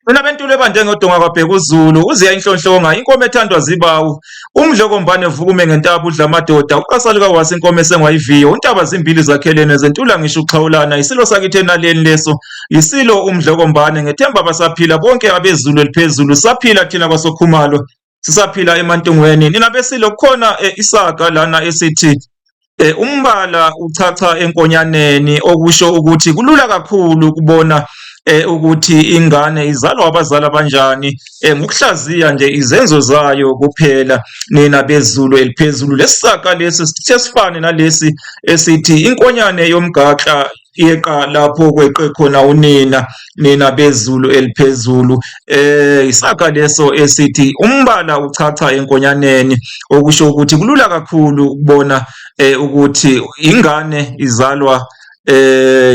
Mina bentula ebande ngodonga kwaBhekuzulu, uziya inhlonhlonga, inkomo ethandwa zibawu, umdlokombane vukume ngentaba udla amadoda, uqasa lukawasi inkomo esengwa iviyo, untaba zimbili zakhelene zentula ngisho uxhawulana, isilo sakithi enaleni leso, isilo umdlokombane, ngethemba basaphila bonke abezulu eliphezulu, saphila thina kwaSokhumalo, sisaphila emantungweni. Nina besilo kukhona isaga lana esithi umbala uchacha enkonyaneni okusho ukuthi kulula kakhulu ukubona ukuthi ingane izalwa abazali abanjani ngokuhlaziya nje izenzo zayo kuphela nina bezulu eliphezulu. Lesisaga lesi sesifane nalesi esithi inkonyane yomgaxa yeqa lapho kweqe khona unina nina bezulu eliphezulu. Isaga leso esithi umbala uchacha enkonyaneni okusho ukuthi kulula kakhulu ukubona ukuthi ingane izalwa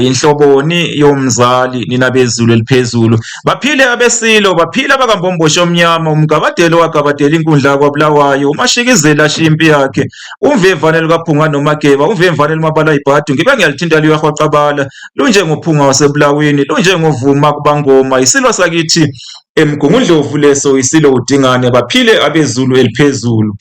inhloboni yomzali nina bezulu eliphezulu. Baphile abesilo, baphile abakambomboshi omnyama, umgabadelo wagabadela inkundla kwaBulawayo, umashikizela ashiya impi yakhe, umvemvane lukaphunga nomageba, umvemvane lumabala ibhadu, ngibe ngiyalithinta luyahwaqabala, lunjengophunga wasebulawini, lunjengovuma kubangoma, isilo sakithi eMgungundlovu leso, isilo uDingane, baphile abezulu eliphezulu.